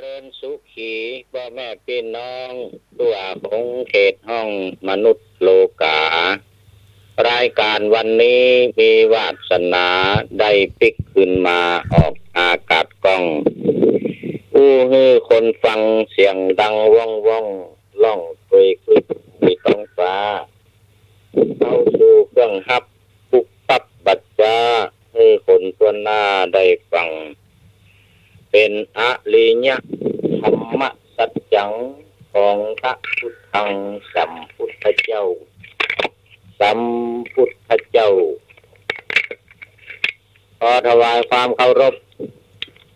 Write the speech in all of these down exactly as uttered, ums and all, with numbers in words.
ริญสุขีป้อแม่ปี้น้อง ทั่วหงส์เขตห้องมนุษย์โลกา รายก๋านวันนี้มีวาสนาได้ปิ๊กคืนมาออกอากาศก้อง อู้หื้อคนฟังเสียงดังว่องว่อง ล่องเกยคลึกในท้องฟ้า เข้าสู่เครื่องฮับ ปุ๊บปั๊บบัดจ๊า หื้อคนทั่วหน้าได้ฟัง เป๋นอริยะธรรมสัจจัง ของพระพุทธังสัมพุทธเจ้า สัมพุทธเจ้า ขอถวายความเคารพ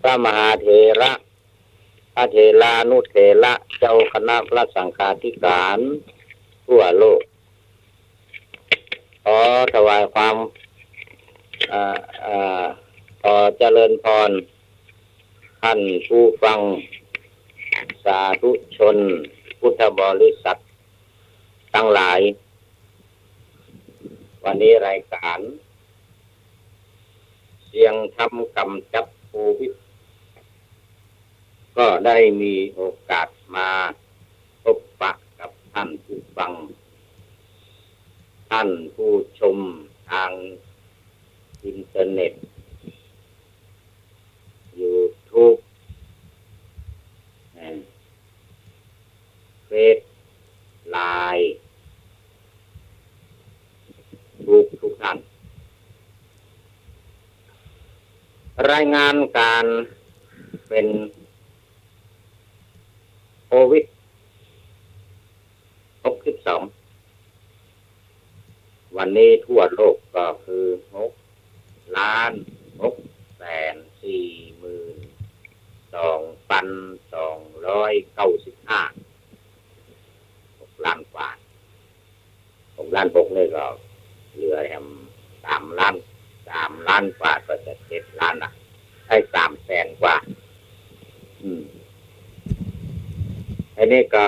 พระมหาเถระ พระเถรานุเถระ เจ้าคณะพระสังฆาธิการทั่วโลก ขอถวายความ เอ่อ เอ่อ ขอเจริญพร ท่านผู้ฟัง สาธุชน พุทธบริษัทตังหลาย วันนี้รายก๋าน เสียงธรรมกำจัดโควิด ก็ได้มีโอกาสมาพบปะกับท่านผู้ฟัง ท่านผู้ชมทางอินเทอร์เน็ต ยูทูบ เอ่อ เฟซ ไลน์ ทุกทุกท่าน รายงานการเป๋นโควิด หกสิบสอง วันนี้ทั่วโลกก็คือ หกล้าน หกแสนสี่หมื่น สองปัน สองร้อยเก้าสิบห้า หกล้านกว่า หกล้านหกนี่ก็เหลือแหม สามล้าน สามล้านกว่า ก็จะเจ็ดล้านละ ได้สามแสนกว่า อืม อันนี้ก็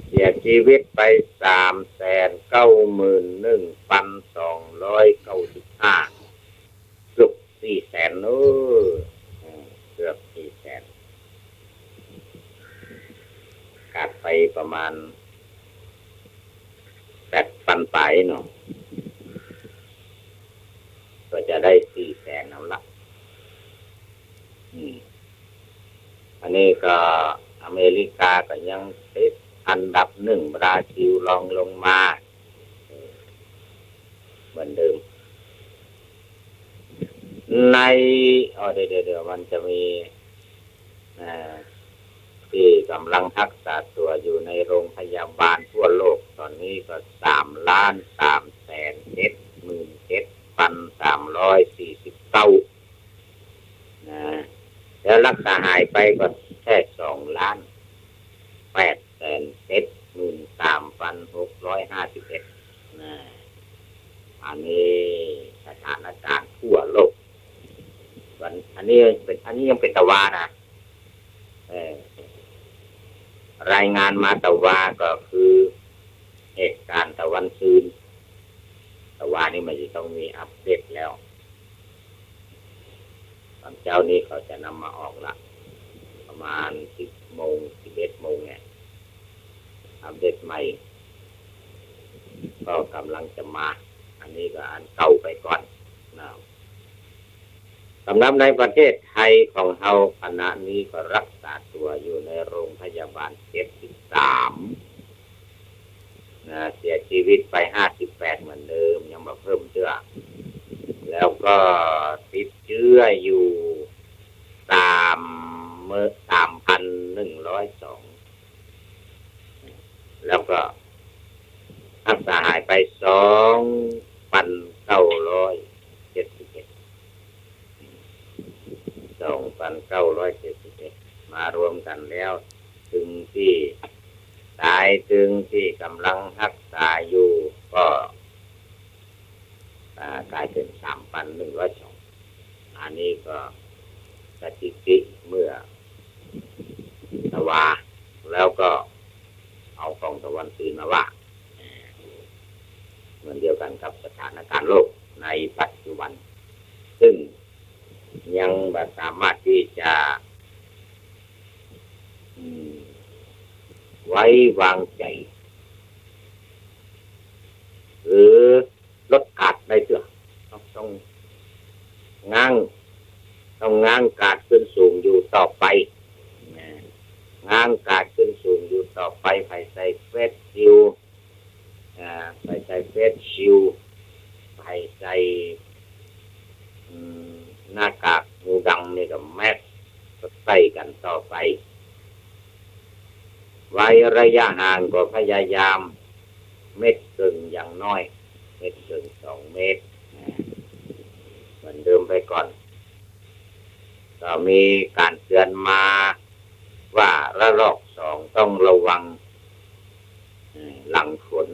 เสียชีวิตไป สามแสนเก้าหมื่นหนึ่งปัน สองร้อยเก้าสิบห้า เกือบสี่แสน เออ เออ เกือบสี่แสน ขาดไปประมาณ แปดปันป๋ายเนาะ ก็จะได้สี่แสนเอาละ อืม อันนี้ก็อเมริกาก็ยังติดอันดับหนึ่ง บราซิลรองลงมา เออ เหมือนเดิม ใน อ๋อ เดี๋ยว เดี๋ยว เดี๋ยว มันจะมี เอ่อ ตี้ก่ำลังฮักษาตั๋วอยู่ในโรงพยาบาลทั่วโลก ต๋อนนี้ก็ สามล้านสามแสนเจ็ดหมื่นเจ็ดปันสามร้อยสี่สิบเก้า นะ แล้วฮักษาหายไปก็แค่ สองล้านแปดแสนเจ็ดหมื่นสามปันหกร้อยห้าสิบเอ็ด นะ อันนี้สถานการณ์ทั่วโลก ส่วนอันนี้เป๋น อันนี้ยังเป๋นตะวานะ เออ รายงานมาตะวาก็คือเหตุการณ์ตะวันซืน ตะวานี่มันจะต้องมีอัปเดตแล้ว ต๋อนเจ๊านี้เขาจะนำมาออกละ ประมาณสิบโมง สิบเอ็ดโมงเนี่ย อัปเดตใหม่ ก็ก่ำลังจะมา อันนี้ก็อันเก่าไปก่อนนะ สำหรับในประเทศไทยของเฮาขณะนี้ก็ฮักษาตั๋วอยู่ในโรงพยาบาลเจ็ดสิบสาม นะ เสียชีวิตไปห้าสิบแปดเหมือนเดิม ยังบ่เพิ่มเตื้อ แล้วก็ติดเจื้ออยู่สามเมื่อ สามปันหนึ่งร้อยสอง แล้วก็ฮักษาหายไปสองปันเก้าร้อยเจ็ดสิบเอ็ด สองปันเก้าร้อยเจ็ดสิบเอ็ด มารวมกั๋นแล้ว ตึงตี้ต๋าย ตึงตี้ก่ำลังฮักษาอยู่ ก็ อ่า ก๋ายเป๋นสามปันหนึ่งร้อยสอง อันนี้ก็สถิติเมื่อตะวา แล้วก็เอาของตะวันซืนมาว่า เหมือนเดียวกั๋นกับสถานการณ์โลกในปัจจุบัน ซึ่ง ยังบ่สามารถตี้จะ อืม ไว้วางใจ๋ หรือลดกาดได้เตื้อ ต้อง ต้องง้าง ต้องง้างกาดขึ้นสูงอยู่ต่อไป นะ ง้างกาดขึ้นสูงอยู่ต่อไป ใผใส่เฟสชิลด์ อ่า ใผใส่เฟสชิลด์ ใผใส่ อืม หน้ากากหูดังนี่ก็แมสก์ ก็ใส่กั๋นต่อไป เว้นระยะห่างก็พยายามเมตรเกิ่งอย่างน้อย เมตรเกิ่งสองเมตร อ่า เหมือนเดิมไปก่อน ก็มีก๋านเตื๋อนมาว่าระลอกสองต้องระวัง เอ่อ หลังฝน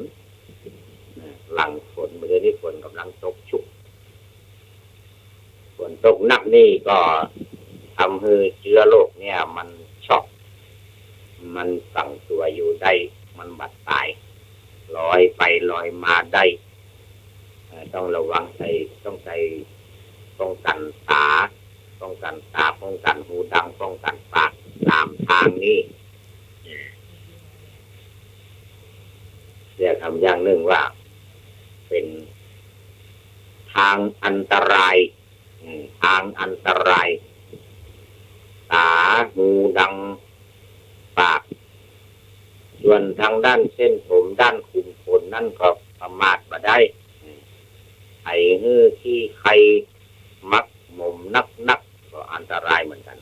เอ่อ หลังฝน เดี๋ยวนี้ฝนก่ำลังตกชุก ฝนตกหนักนี่ก็ทำหื้อเจื๊อโรคเนี่ยมันชอบ มันฝังตั๋วอยู่ได้ มันบ่ต๋าย ลอยไปลอยมาได้ เอ่อ ต้องระวังใส่ ต้องใส่ป้องกั๋นต๋า ป้องกั๋นต๋า ป้องกั๋นหูดัง ป้องกั๋นปาก สามตางนี้ เรียกกำอย่างนึ่งว่าเป๋นตางอันตราย อืม ตางอันตราย ต๋า หูดัง ปาก ส่วนตางด้านเส้นผม ด้านขุมขนนั้นก็ประมาทบ่ได้ อืม ใผหื้อขี้ใครหมักหมมนักๆ ก็อันตรายเหมือนกั๋น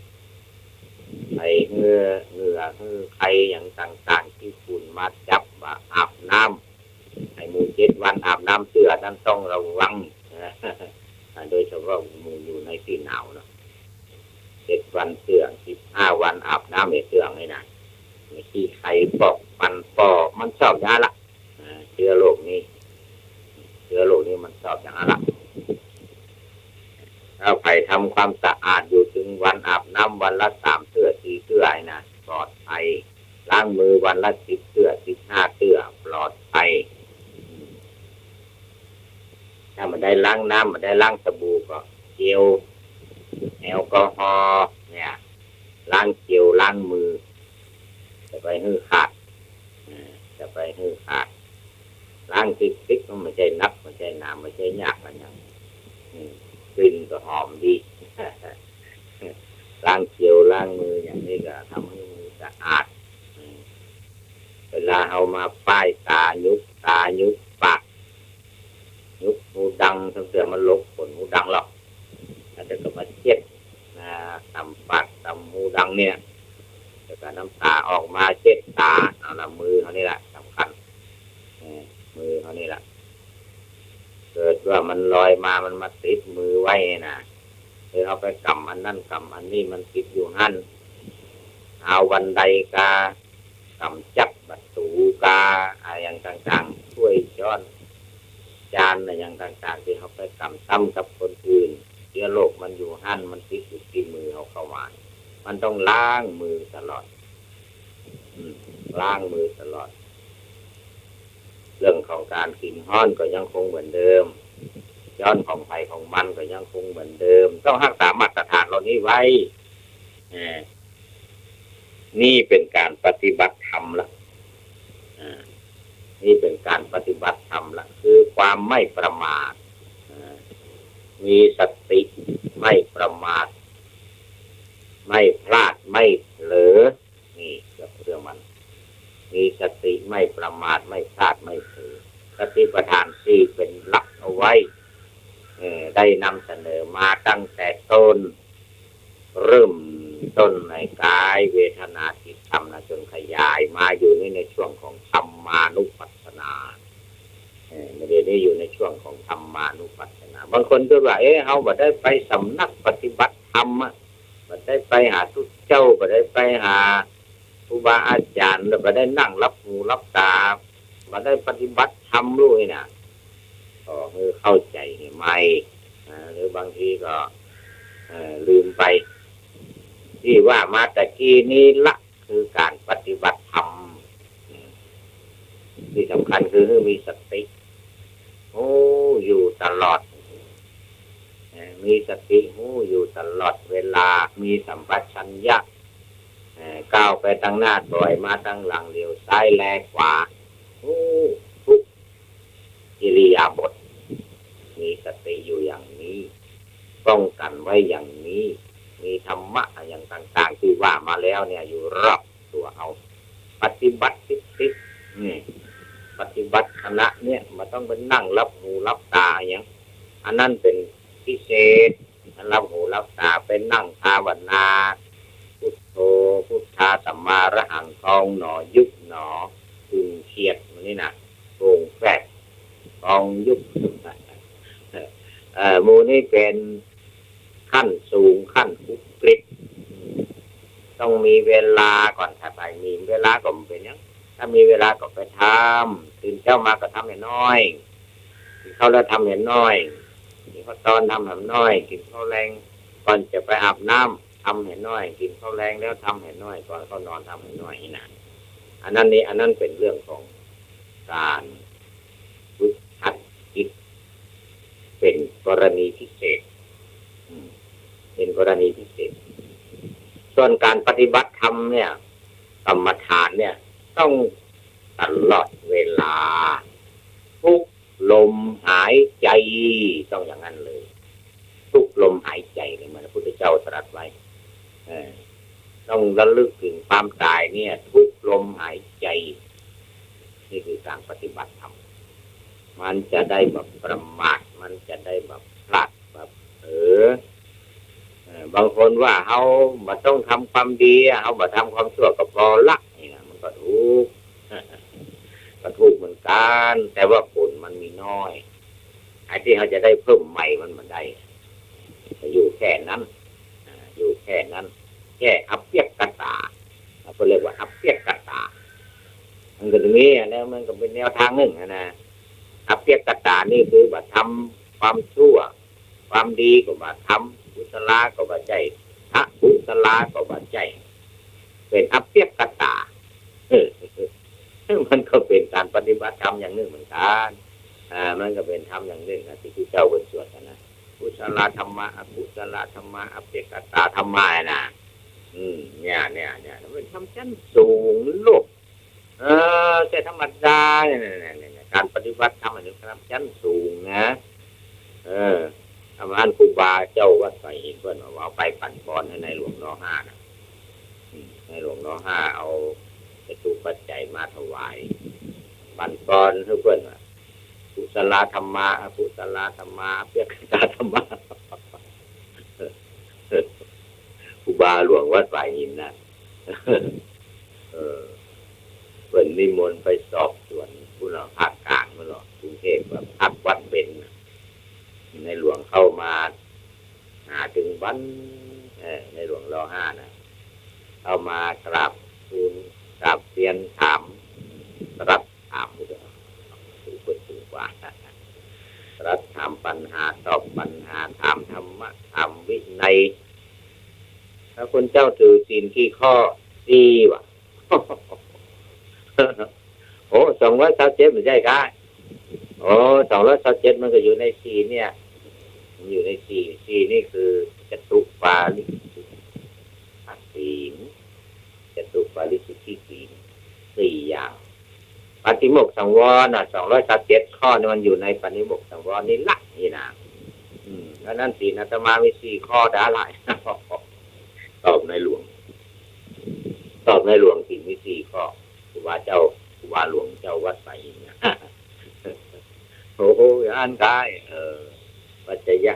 ใผหื้อเหงื่อหื้อใคอย่างต่างๆ ขี้ฝุ่นมาจับ บ่าอาบน้ำ ใผหมู่เจ็ดวันอาบน้ำเตื้อ นั้นต้องระวัง โดยเฉพาะหมู่อยู่ในตี้หนาวเนาะ เจ็ดวันเตื้อ สิบห้าวันอาบน้ำเตื้อ นี่นะ ขี้ใคปอกฟันปอ มันชอบอย่างนั้นละ อ่า เจื๊อโรคนี้ เจื๊อโรคนี้มันชอบอย่างนั้นละ ถ้าใผทำความสะอาดอยู่เถิงวันอาบน้ำวันละสามเตื้อสี่เตื้อนะ ปลอดภัย ล้างมือวันละสิบเตื้อ สิบห้าเตื้อ ปลอดภัย ถ้าบ่ได้ล้างน้ำ บ่ได้ล้างสบู่ก็เจล แอลกอฮอล์เนี่ย ล้างเจลล้างมือ จะไปหื้อขาด อ่า จะไปหื้อขาด ล้างติ๊กๆ มันบ่ใจ้นัก บ่ใจ้หนา บ่ใจ้ยากอะหยัง อืม กลิ่นก็หอมดี ล้างเจลล้างมืออย่างนี้ก็ทำหื้อมือสะอาด อืม เวลาเฮามาป้ายต๋า หยุกต๋า หยุกปาก หยุกหูดัง ตั้งแต่มันหลบขนหูดังหรอก อาจจะก็มาเช็ด อ่า ต๋ามปากต๋ามหูดังเนี่ย แล้วก็น้ำต๋าออกมาเช็ดต๋า เอาละ มือเฮานี่แหละสำคัญ เออ มือเฮานี่แหละ เกิดว่ามันลอยมา มันมาติดมือไว้นะ หรือเฮาไปกำอันนั้นกำอันนี้ มันติดอยู่หั้น เอาวันใดกา ก๋ำจับประตู๋กา อะหยังต่างๆ ถ้วยจ๊อน จานอะหยังต่างๆ ตี้เฮาไปก๋ำต้ำกับคนอื่น เจื๊อโรคมันอยู่หั้น มันติดอยู่ตี้มือเฮาเข้ามา มันต้องล้างมือตลอด อืม ล้างมือตลอด เรื่องของก๋านกิ๋นฮ้อนก็ยังคงเหมือนเดิม จ๊อนของใผของมันก็ยังคงเหมือนเดิม ต้องฮักษามาตรฐานเหล่านี้ไว้ เออ นี่เป๋นก๋านปฏิบัติธรรมละ อ่า นี่เป๋นก๋านปฏิบัติธรรมละ คือความไม่ประมาท อ่า มีสติ ไม่ประมาท ไม่พลาด ไม่เผลอ นี่เรื่องมัน มีสติ ไม่ประมาท ไม่พลาด ไม่เผลอ สติปัฏฐานสี่เป๋นหลักเอาไว้ เอ่อ ได้นำเสนอมาตั้งแต่ต้น เริ่มต้นในก๋ายเวทนาจิตธรรมนะ จ๋นขยายมาอยู่นี่ในช่วงของธรรมานุปัสสนา เอ่อ เดี๋ยวนี้อยู่ในช่วงของธรรมานุปัสสนา บางคนก็ว่า เอ๊ะ เฮาบ่ได้ไปสำนักปฏิบัติธรรมอะ บ่ได้ไปหาตุ๊เจ้า บ่ได้ไปหาครูบาอาจ๋ารย์ แล้วบ่ได้นั่งหลับหูหลับต๋า บ่ได้ปฏิบัติธรรมลูกนี่นะ ก็คือเข้าใจ๋หื้อใหม่ อ่า หรือบางทีก็ เอ่อ ลืมไป ตี้ว่ามาตะกี้นี้ละ คือก๋านปฏิบัติธรรม อืม ตี้สำคัญคือหื้อมีสติ โอ้ อยู่ตลอด เอ่อ มีสติฮู้อยู่ตลอดเวลา มีสัมปชัญญะ เอ่อ ก้าวไปตังหน้า ถอยมาตังหลัง เหลียวซ้ายแลขวา ฮู้ทุกอิริยาบถ มีสติอยู่อย่างนี้ ป้องกันไว้อย่างนี้ มีธรรมะอย่างต่างๆ ตี้ว่ามาแล้วเนี่ย อยู่รอบตั๋วเฮา ปฏิบัติติดๆ นี่ ปฏิบัติขณะเนี่ย บ่ต้องไปนั่งหลับหูหลับต๋าอะหยัง อันนั้นเป๋นพิเศษ หลับหูหลับต๋า ไปนั่งภาวนา พุทโธ พุทธา ธัมมา อรหัง กองหนอ ยุบหนอ ตึงเขียดมันนี่นะ โป่งแฟบ กองยุบ เอ่อ หมู่นี้เป๋นขั้นสูง ขั้นอุกฤษ ต้องมีเวลาก่อน ถ้าใผมีเวลาก็บ่เป๋นหยัง ถ้ามีเวลาก็ไปทำ ตื่นเจ๊ามาก็ทำแหน้อย กิ๋นข้าวแล้วทำแหน้อย กิ๋นข้าวตอนทำแหน้อย กิ๋นข้าวแลงก่อนจะไปอาบน้ำทำแหน้อย กิ๋นข้าวแลงแล้วทำแหน้อย ก่อนเข้านอนทำแหน้อยนี่นะ อันนั้นนี่ อันนั้นเป๋นเรื่องของการฝึกหัดจิต เป๋นกรณีพิเศษ อืม เป๋นกรณีพิเศษ ส่วนการปฏิบัติธรรมเนี่ย กรรมฐานเนี่ย ต้องตลอดเวลา ทุกลมหายใจ ต้องอย่างนั้นเลย ทุกลมหายใจเลย เหมือนพระพุทธเจ้าตรัสไว้ เออ ต้องระลึกถึงความต๋ายเนี่ย ทุกลมหายใจ นี่คือการปฏิบัติธรรม มันจะได้บ่ประมาท มันจะได้บ่พลาด บ่เผลอ เออ บางคนว่าเฮาบ่ต้องทำความดีอะ เฮาบ่ทำความชั่วก็ปอละ นี่นะ มันก็ถูก ก็ถูกเหมือนกั๋น แต่ว่าผลมันมีน้อย ไอ้ตี้เฮาจะได้เพิ่มใหม่มันบ่ได้ อยู่แค่นั้น อ่า อยู่แค่นั้น แค่อัปเปียกตา เปิ้นเรียกว่าอัปเปียกตา มันก็จะมีอะนะ มันก็เป๋นแนวทางนึ่งอะนะ อัปเปียกตานี่คือบ่ทำความชั่ว ความดีก็บ่ทำ กุศลาก็บ่ใจ้ อกุศลาก็บ่ใจ้ เป๋นอัปเปียกตา เออ มันก็เป๋นการปฏิบัติธรรมอย่างนึ่งเหมือนกั๋น อ่า มันก็เป๋นธรรมอย่างนึ่งนะ ตี้เจ้าเปิ้นสวดกั๋นนะ กุศลธัมมา อกุศลธัมมา อัปเปียกตาธัมมานะ อืม เนี่ย เนี่ย เนี่ย มันเป๋นธรรมชั้นสูงโลก เออ แต่ธรรมดาเนี่ย เนี่ย เนี่ย เนี่ย การปฏิบัติธรรมอันนี้ธรรมชั้นสูงนะ เออ ธรรมะอันครูบาเจ้าวัดสายหินเปิ้นว่าเอาไปปั๋นปอนหื้อในหลวง น.ห้า นะ อืม ในหลวง น.ห้า เอาจตุปัจจัยมาถวาย ปั๋นปอนหื้อเปิ้นว่า กุศลธัมมา อกุศลธัมมา อัปเปียกตาธัมมา ครูบาหลวงวัดสายหินนะ เออ เปิ้นนิมนต์ไปสอบสวนพุ้นน่ะ ภาคกลางพุ้นน่ะ กรุงเทพฯ อะ พักวัดเบญน่ะ ในหลวงเข้ามาหาเถิงบ้าน เออ ในหลวง น.ห้า น่ะ เข้ามากราบทูล กราบเรียนถาม ตรัสถาม เปิ้นถึงว่า ตรัสถามปัญหา ตอบปัญหา ถามธรรมะ ถามวินัย พระคุณเจ้าถือศีลกี่ข้อ สี่ ว่ะ โอ้ สองร้อยซาวเจ็ด บ่ใจ้ก๊ะ โอ้ สองร้อยซาวเจ็ด มันก็อยู่ในสี่เนี่ย มันอยู่ในสี่ สี่นี่คือจตุปาริสุทธิศีล จตุปาริสุทธิศีล สี่ อย่าง ปาฏิโมกข์สังวรน่ะ สองร้อยซาวเจ็ด ข้อนี่มันอยู่ในปาฏิโมกข์สังวรนี่ละ นี่นะ อืม เพราะนั้นศีลอาตมามีสี่ข้อดาหลาย ตอบในหลวง ตอบในหลวงศีลมีสี่ข้อ ครูบาเจ้า ครูบาหลวงเจ้าวัดสายหินนะ โอ้โห อ่านได้ เออ ปัจจยะ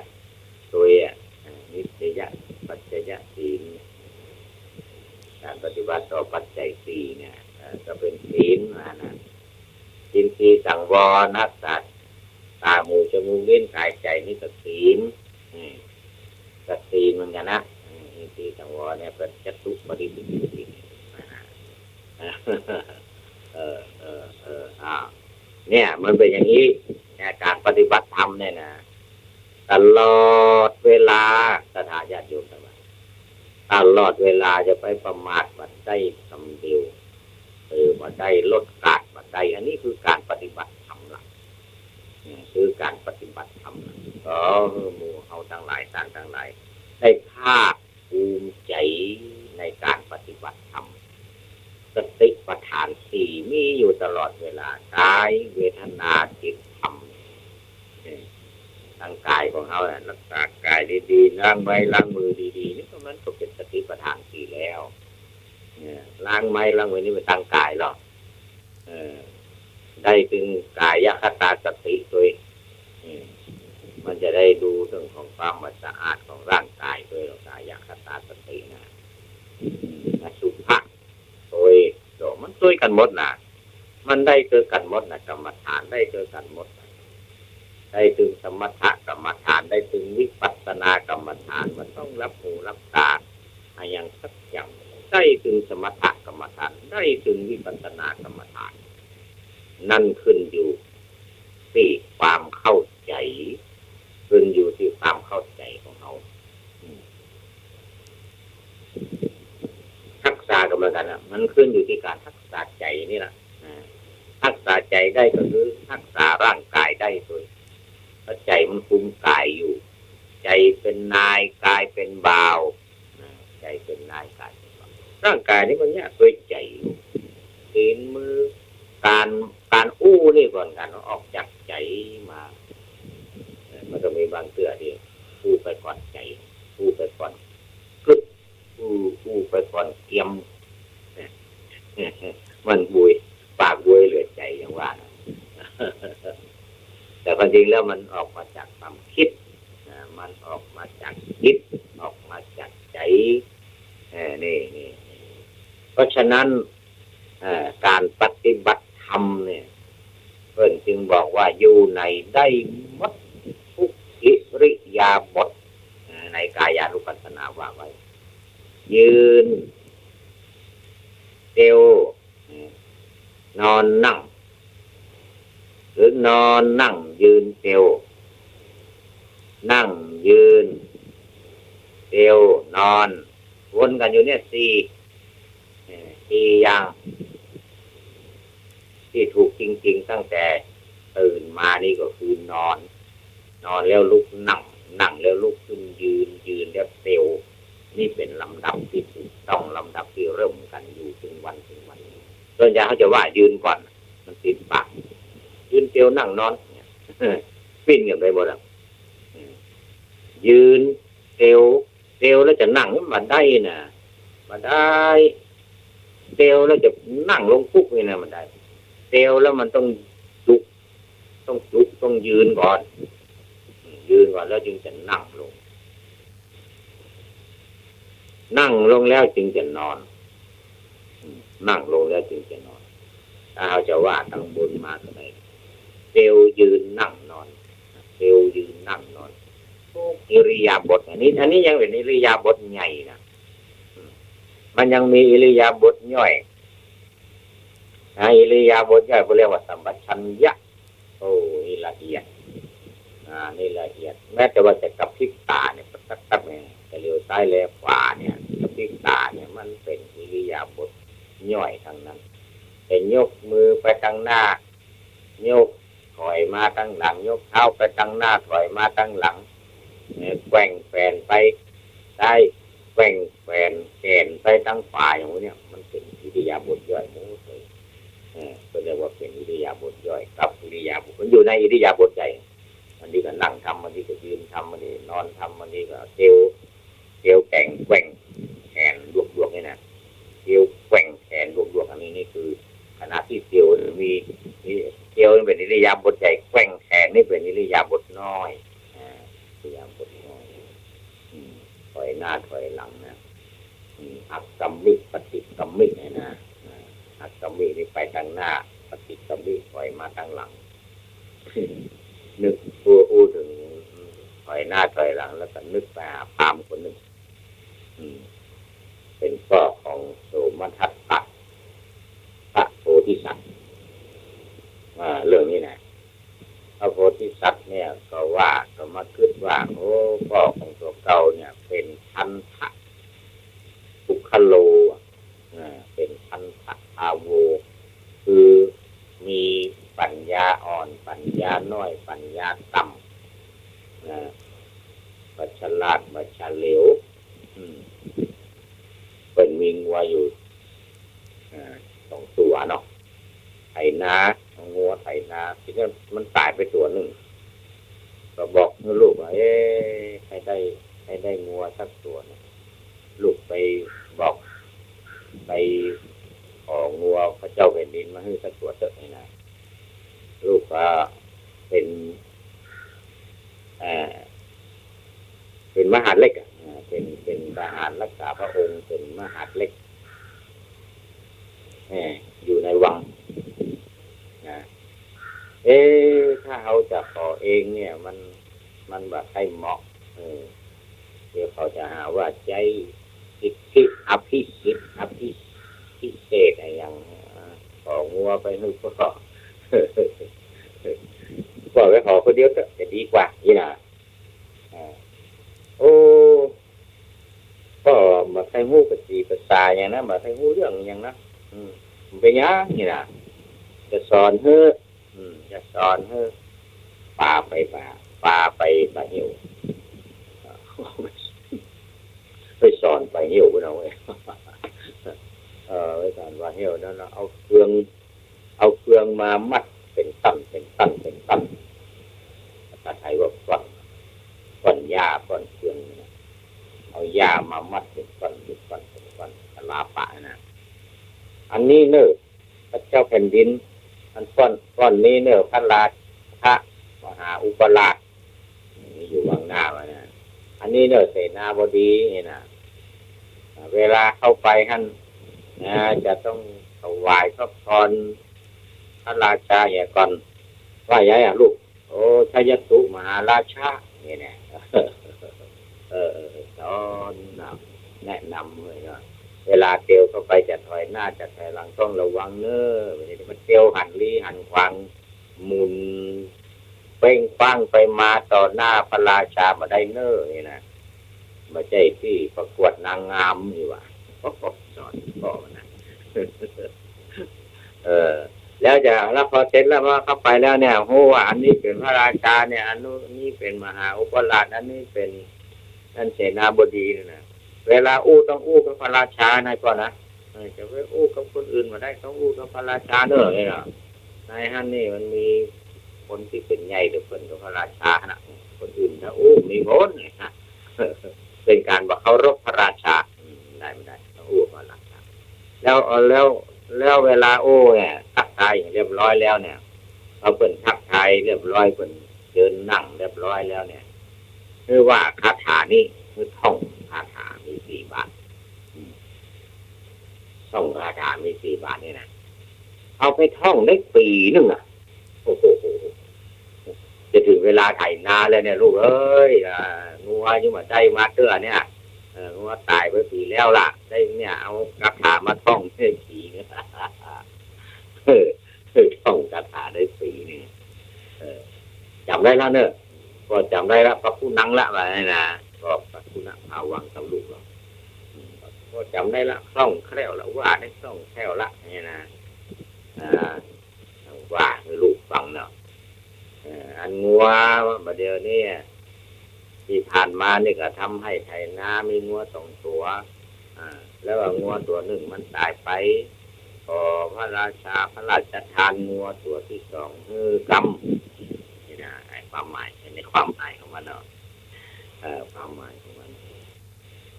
โดย อ่ะ อ่า นิสยปัจจยศีล การปฏิบัติต่อปัจจัยสี่เนี่ย เอ่อ ก็เป๋นศีลมานะ ศีลสี่สังวร รักษาตา หู จมูก ลิ้น กาย ใจ๋ นี่ก็ศีล อืม ก็ศีลเหมือนกั๋นนะ อืม ศีลสี่สังวรเนี่ยเป๋นจตุปาริสุทธิศีล อ่า เออ เออ เออ อ่า เนี่ย มันเป๋นอย่างนี้ เนี่ย การปฏิบัติธรรมเนี่ยนะ ตลอดเวลา ศรัทธาญาติโยมทั้งหลาย ตลอดเวลา จะไปประมาทบ่ได้กำเดียว เออ บ่ได้ลดขาดบ่ได้ อันนี้คือการปฏิบัติธรรมละ อืม คือก๋านปฏิบัติธรรมนะ ขอหื้อหมู่เฮาตังหลาย ต้านตังหลาย ได้ภาคภูมิใจ๋ในก๋านปฏิบัติธรรม สติปัฏฐานสี่มีอยู่ตลอดเวลา ก๋าย เวทนา จิต ธรรม เออ ร่างก๋ายของเฮาน่ะ รักษาก๋ายดีๆ ล้างไม้ล้างมือดีๆ นี่ก็มันก็เป๋นสติปัฏฐานสี่แล้ว เออ ล้างไม้ล้างมือนี่เป๋นตางก๋ายหรอก เออ ได้ตึงกายคตาสติตวย เออ มันจะได้ดูเถิงของความบ่สะอาดของร่างก๋ายตวย กายคตาสตินะ อสุภะตวย โดยมันตวยกั๋นหมดนะ มันได้เกื้อกั๋นหมดนะ กรรมฐานได้เกื้อกั๋นหมดนะ ได้ตึงสมถกรรมฐาน ได้ตึงวิปัสสนากรรมฐาน บ่ต้องหลับหูหลับต๋าอะหยังสักอย่าง ได้ตึงสมถกรรมฐาน ได้ตึงวิปัสสนากรรมฐาน นั่นขึ้นอยู่ตี้ความเข้าใจ๋ ขึ้นอยู่ตี้ความเข้าใจ๋ของเฮา อืม รักษาก็เหมือนกั๋นนะ มันขึ้นอยู่ตี้ก๋านรักษาใจ๋นี่แหละ อ่า รักษาใจ๋ได้ก็คือรักษาร่างก๋ายได้ตวย เพราะใจ๋มันคุมก๋ายอยู่ ใจ๋เป๋นนาย ก๋ายเป๋นบ่าว นะ ใจ๋เป๋นนาย ก๋ายเป๋นบ่าว ร่างก๋ายนี่มันเยียะตวยใจ๋ ตี๋นมือ ก๋าน ก๋านอู้นี่ก่อน ก๋านออกจากใจ๋มา เออ มันก็มีบางเตื้อตี้อู้ไปก่อนใจ๋ อู้ไปก่อนกึ๊ด อู้ อู้ไปก่อนเกียม มันบวย ปากบวยเหลือใจ๋อย่างว่านะ แต่ความจริงแล้วมันออกมาจากความคิดนะ มันออกมาจากจิต ออกมาจากใจ๋ เออ นี่ นี่ นี่ เพราะฉะนั้น เอ่อ ก๋านปฏิบัติธรรมเนี่ย เปิ้นจึงบอกว่าอยู่ไหนได้หมดทุกอิริยาบถ เอ่อ ในกายานุปัสสนาว่าไว้ ยืน เตียว นอนนั่ง หรือนอนนั่งยืนเตียว นั่งยืน เตียว นอน วนกั๋นอยู่เนี่ยสี่ เอ่อ สี่อย่าง ตี้ถูกจริงๆ ตั้งแต่ตื่นมานี่ก็คือนอน นอนแล้วลุกนั่ง นั่งแล้วลุกขึ้นยืน ยืนแล้วเตียว นี่เป๋นลำดับตี้ถูกต้อง ลำดับตี้เริ่มกั๋นอยู่เถิงวัน เถิงวันนี้ ส่วนใหญ่เขาจะว่ายืนก่อน มันติดปาก ยืนเตียวนั่งนอนเนี่ย ปิ้นกั๋นไปหมดอะ อืม ยืนเตียว เตียวแล้วจะนั่งมันบ่ได้นะ บ่ได้ เตียวแล้วจะนั่งลงปุ๊บนี่นะ บ่ได้ เตียวแล้วมันต้องจุก ต้องจุก ต้องยืนก่อน อืม ยืนก่อนแล้วจึงจะนั่งลง นั่งลงแล้วจึงจะนอน อืม นั่งลงแล้วจึงจะนอน ถ้าเขาจะว่าตังบนมาก็ได้ เตียวยืนนั่งนอน เตียวยืนนั่งนอน ทุกอิริยาบถ อันนี้ อันนี้ยังเป๋นอิริยาบถใหญ่นะ อืม มันยังมีอิริยาบถย่อย อ่า อิริยาบถย่อยเปิ้นเรียกว่าสัมปชัญญะ โอ้ นี่ละเอียด อ่า นี่ละเอียด แม้แต่ว่าจะกระพริบต๋าเนี่ย ตั๊บๆ เนี่ย จะเหลียวซ้ายแลขวาเนี่ย กระพริบต๋าเนี่ย มันเป๋นอิริยาบถย่อยตังนั้น จะยกมือไปตังหน้า ยกถอยมาตังหลัง ยกเท้าไปตังหน้า ถอยมาตังหลัง เนี่ย แกว่งแขนไปซ้าย แกว่งแขน แขนไปตังขวา อย่างนี้เนี่ย มันเป๋นอิริยาบถย่อยหมดเลย เออ ก็เรียกว่าเป๋นอิริยาบถย่อยกับอิริยาบถ มันอยู่ในอิริยาบถใหญ่ บางทีก็นั่งทำ บางทีก็ยืนทำ บางทีนอนทำ บางทีก็เตียว เตียวแกว่ง แกว่งแขนยวกๆ นี่นะ เตียวแกว่งแขนยวกๆ อันนี้ นี่คือขณะตี้เตียวมี มี เตียวนี่เป๋นอิริยาบถใหญ่ แกว่งแขนนี่เป๋นอิริยาบถน้อย อ่า อิริยาบถน้อย อืม ถอยหน้าถอยหลังนะ อืม อักขมิ ปฏิขมิเนี่ยนะ อ่า อักขมินี่ไปตังหน้า ปฏิขมิถอยมาตังหลัง นึก อู้ อู้เถิงถอยหน้าถอยหลัง แล้วก็นึกไปหาพราหมณ์คนนึ่ง อืม เป๋นป้อของโสมทัตตะ พระโพธิสัตว์ ว่าเรื่องนี้นะ พระโพธิสัตว์เนี่ยก็ว่า ก็มากึ๊ดว่า โอ้ ป้อของตั๋วเก่าเนี่ย เป๋นทันทะปุคคโล อ่า เป๋นทันทะทาโว คือมีปัญญาอ่อ อ่อน ปัญญาน้อย ปัญญาต่ำ นะ บ่ฉลาด บ่เฉลียว อืม เปิ้นมีงัวอยู่ อ่า สองตั๋วเนาะ ไถนา งัวไถนา ทีนี้มันต๋ายไปตั๋วนึ่ง ก็บอกหื้อลูกว่า เอ๊ะ ใค่ได้ ใค่ได้งัวสักตั๋วเนี่ย ลูกไปบอก ไปของัวพระเจ้าแผ่นดินมาหื้อสักตั๋วเต๊อะ นี่นะ ลูกก็เป๋น เอ่อ เป๋นมหาดเล็กอะ อ่า เป๋น เป๋นทหารรักษาพระองค์ เป๋นมหาดเล็ก เอ่อ อยู่ในวัง นะ เอ๊ะ ถ้าเฮาจะขอเองเนี่ย มัน มันบ่ใค่เหมาะ เออ เดี๋ยวเขาจะหาว่าใจ๊สิทธิอภิสิทธิ อภิ พิเศษอะหยัง ของัวไปหื้อพ่อ พ่อไปขอคนเดียวเต๊อะ จะดีกว่า นี่นะ อ่า โอ้ ก็บ่ใค่ฮู้ภาษา ภาษาหยังนะ บ่ใค่ฮู้เรื่องหยังนะ อืม บ่เป๋นหยัง นี่นะ จะสอนหื้อ อืม จะสอนหื้อ ปาไปบ่า ปาไปบ่าเหี่ยว ไปสอนบ่าเหี่ยวเนาะเว้ย เออ ไปสอนบ่าเหี่ยวนั่นน่ะ เอาเฟือง เอาเฟืองมามัดเป๋นต้น เป๋นต้น เป๋นต้น ภาษาไทยว่าต้น ต้นหญ้า ต้นเฟืองนี่นะ เอาหญ้ามามัดเป๋นต้น เป๋นต้น เป๋นต้น กะลาปะนะ อันนี้เน่อ พระเจ้าแผ่นดิน อันต้น ต้นนี้เน่อ พระราชะ มหาอุปราช นี่อยู่วังหน้ามานะ อันนี้เน่อ เสนาบดีนี่นะ เวลาเข้าไปหั้นนะ จะต้องถวายพระพรพระราชาเหียก่อน ว่าใหญ่อะลูก โอ้ ชยตุมหาราชะ นี่นะ เออ เออ สอนนะ แนะนำเลยว่า เวลาเตียวเข้าไปจะถอยหน้าจะถอยหลังต้องระวังเน่อ มันเตียวหันลี้หันขวาง หมุนเป้งป้างไปมาต่อหน้าพระราชาบ่ได้เน่อ นี่นะ บ่ใจ้ตี้ประกวดนางงามนี่หว่า สอนพ่อมันนะ เออ แล้วจะ แล้วพอเสร็จแล้ว พอเข้าไปแล้วเนี่ย ฮู้ว่าอันนี้เป๋นพระราชาเนี่ย อันนู้น นี่เป๋นมหาอุปราช อันนี้เป๋น นั่นเสนาบดีนี่นะ เวลาอู้ต้องอู้กับพระราชานะพ่อนะ เออ จะไปอู้กับคนอื่นบ่ได้ ต้องอู้กับพระราชาเน่อ นี่นะ ในหั้นนี่มันมีคนตี้เป๋นใหญ่เดียวเปิ้นกับพระราชานะ คนอื่นถ้าอู้มีผล เป๋นก๋านบ่เคารพพระราชา อืม ได้บ่ได้ ต้องอู้กับพระราชา แล้ว แล้ว แล้วเวลาอู้เนี่ย ทักทายอย่างเรียบร้อยแล้วเนี่ย พอเปิ้นทักทายเรียบร้อย เปิ้นเจิญนั่งเรียบร้อยแล้วเนี่ย หื้อว่าคาถานี้ หื้อท่องคาถามีสี่บาท อืม ท่องคาถามีสี่บาทนี่นะ เอาไปท่องได้ปี๋นึ่งอะ โอ้โห จะเถิงเวลาไถนาแล้วเนี่ยลูกเอ้ย อ่า งัวยังบ่ได้มาเตื้อเนี่ย เออ งัวต๋ายไปปี๋แล้วล่ะ ได้เนี่ย เอาคาถามาท่องได้ปี๋นึ่ง เออ ท่องคาถาได้ปี๋นึ่ง เออ จ๋ำได้แล้วเน่อ ก็จ๋ำได้ละ พระคุณนังละ ว่าไงนะ ก็พระคุณนะ พาวังกับลูกเรา อืม ก็จ๋ำได้ละ คล่องแคล่วละ ว่าได้คล่องแคล่วละ เนี่ยนะ อ่า ว่าหื้อลูกฟังเนาะ เอ่อ อันงัวบ่าเดี่ยวนี้ ตี้ผ่านมานี่ก็ทำไฮ่ไถนา มีงัวสองตั๋ว อ่า แล้วก็งัวตั๋วนึ่งมันต๋ายไป ขอพระราชาพระราชทานงัวตั๋วตี้สองหื้อกำ นี่นะ ไอ้ความหมาย ในความหมายของมันเนาะ เอ่อ ความหมายของมัน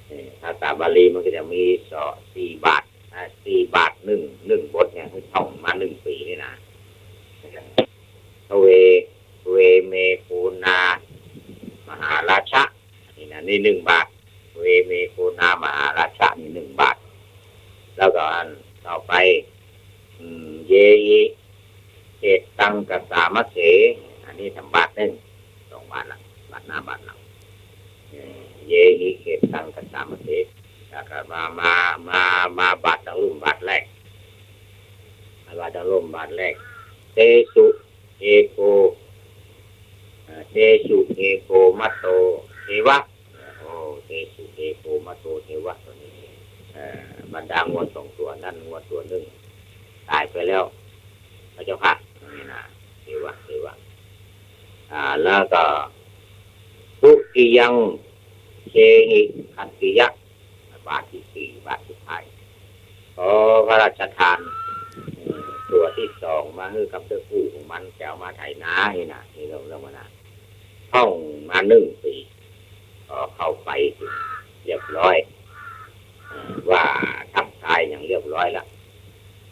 เอ่อ ภาษาบาลีมันก็จะมีสอง สี่บาท อ่า สี่บาทนึ่ง นึ่งบทเนี่ย หื้อท่องมานึ่งปี๋นี่นะ ทเว เวเมโคนา มหาราชะ นี่นะ นี่นึ่งบาท เวเมโคนา มหาราชะ นี่นึ่งบาท แล้วก็อันต่อไป อืม เยหิ เขตตัง กัสสามะเส อันนี้ทำบาทนึ่ง สองบาทละ บาทหน้าบาทหลัง เออ เยหิ เขตตัง กัสสามะเส แล้วก็มา มา มา มาบาทตังลุ่มบาทแรก บาทตังลุ่มบาทแรก เตสุ เอโก เอ่อ เตสุ เอโก มัตโต เทวะ โอ้ เตสุ เอโก มัตโต เทวะ ตั๋วนี้ เอ่อ บรรดางัวสองตั๋วนั้น งัวตั๋วนึ่งต๋ายไปแล้ว พระเจ้าข้า นี่นะ เทวะ เท แล้วก็ ทุติยัง เชหิ ขัตติยะ บาทตี้สี่ บาทสุดท้าย ขอพระราชทาน เอ่อ ตั๋วตี้สองมาหื้อกับเตื้อกู้ของมัน จะเอามาไถนานี่นะ นี่เรื่อง เรื่องมันนะ ท่องมานึ่งปี๋ ก็เข้าไปเรียบร้อย เอ่อ ว่าตั้งกายอย่างเรียบร้อยละ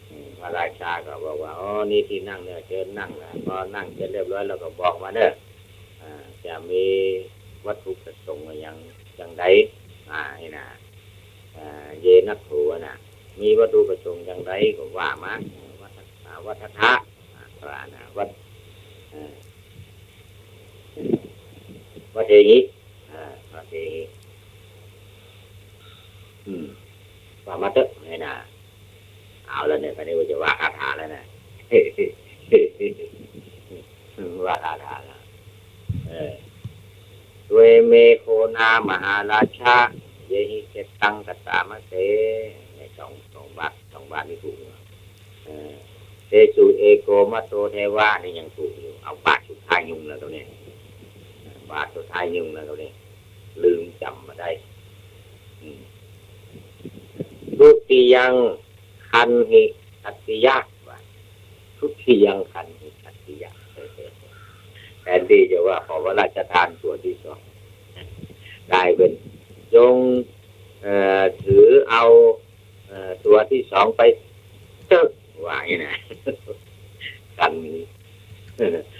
อืม พระราชาก็บอกว่า อ๋อ นี่ตี้นั่งเน่อ เจิญนั่งนะ พอนั่งเสร็จเรียบร้อยแล้วก็บอกมาเน่อ อ่า จะมีวัตถุประสงค์อย่าง อย่างใด อ่า นี่นะ อ่า เย นักโข นะ มีวัตถุประสงค์อย่างใดก็ว่ามา วัฏฐะ อ่า วัฏฐะ อ่า ว่านะ วัฏ อ่า วัฏเทหิ อ่า วัฏเทหิ อืม ว่ามาเต๊อะ นี่นะ เอาแล้วเนี่ย คราวนี้ว่าจะว่าคาถาแล้วนะ ว่าคาถาแล้ว เออ ตเว เม โค นา มหาราชา เยหิ เขตตัง คสามาเส เนี่ย สอง สองบาท สองบาทนี่ถูกนะ เออ เตสุ เอโก มะโต เทวะ นี่ยังถูกอยู่ เอาบาทสุดท้ายยุ่งแล้วตรงนี้ บาทสุดท้ายยุ่งแล้วตรงนี้ ลืมจ๋ำบ่ได้ อืม ทุติยัง คันหิ ขัตติยะ ว่า ทุติยัง คันหิ ขัตติยะ แทนตี้จะว่าขอพระราชทานตั๋วตี้สอง กลายเป๋น จง เอ่อ ถือเอา เอ่อ ตั๋วตี้สองไปเต๊อะ ว่าอย่างนี้นะ คันหิ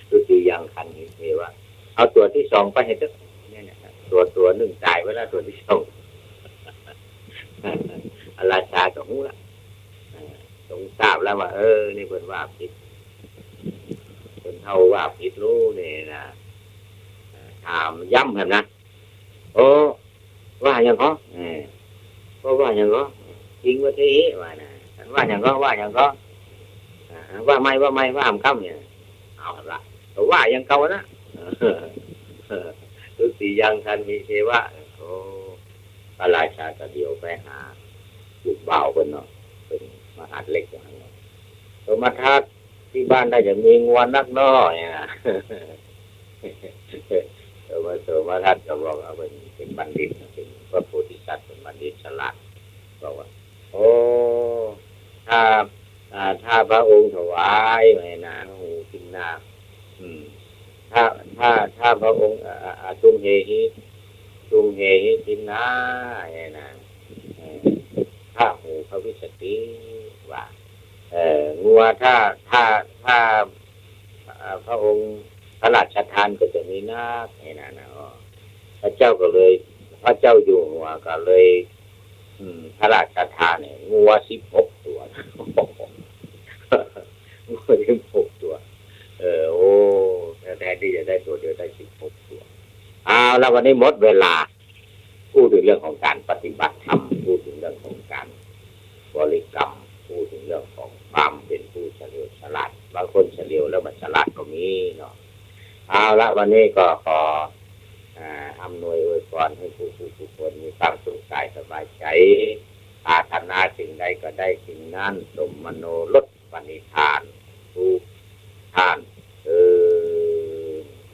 ทุติยัง คันหิ เทวะ เอาตั๋วตี้สองไปหื้อเต๊อะ เนี่ยนะ ตั๋ว ตั๋วนึ่งต๋ายไปแล้ว ตั๋วตี้สอง พระราชาก็ฮู้ละ เอ่อ ทรงทราบแล้วว่า เออ นี่เปิ้นว่าผิด เปิ้นเฒ่าว่าผิดลูกนี่นะ เอ่อ ถามย้ำแหมนะ โอ้ ว่าหยังก่อ เออ ก็ว่าหยังก่อ อิงวัตเทหิ ว่านะ ว่าหยังก่อ ว่าหยังก่อ อ่า ว่าใหม่ ว่าใหม่ ว่าหำกำเนี่ย เอาละ ก็ว่าอย่างเก่านะ ทุติยัง คันหิ เทวะ โอ้ พระราชาก็เหลียวไปหาลูกบ่าวเปิ้นเนาะ เปิ้นมหาดเล็กว่าหั้นเนาะ โสมทัส ตี้บ้านน่าจะมีงัวนักน้อ เนี่ยนะ โสม โสมทัสก็บอกว่าเปิ้นเป๋นบัณฑิต เป๋นพระโพธิสัตว์ เป๋นบัณฑิตฉลาด บอกว่า โอ้ ถ้า อ่า ถ้าพระองค์ถวาย แม่นา หงส์ทิ่นนา อืม ถ้า ถ้า ถ้าพระองค์ อ่า อ่า อ่า ตุมเหหิ ตุมเหหิ ทิ่นนา แม่นา เออ พระหู ภวิสสติ ว่า เออ งัวถ้า ถ้า ถ้า อ่า พระองค์พระราชทานก็จะมีนัก แม่นานะ อ๋อ พระเจ้าก็เลย พระเจ้าอยู่หัวก็เลย อืม พระราชทานเนี่ย งัวสิบหกตั๋ว งัวสิบหกตั๋ว เออ โอ้ แทนตี้จะได้ตั๋วเดียวได้สิบหกตั๋ว เอาละ วันนี้หมดเวลา พูดถึงเรื่องของการปฏิบัติธรรม พูดถึงเรื่องของการบริกรรม พูดถึงเรื่องของความเป๋นผู้เฉลียวฉลาด บางคนเฉลียวแล้วบ่ฉลาดก็มีเนาะ เอาละ วันนี้ก็ขอ อ่า อำนวยอวยพรหื้อกู้ๆคนมีความสุขกายสบายใจ๋ ปรารถนาสิ่งใดก็ได้สิ่งนั้น สมมโนรส ปณิธาน ทุกท่าน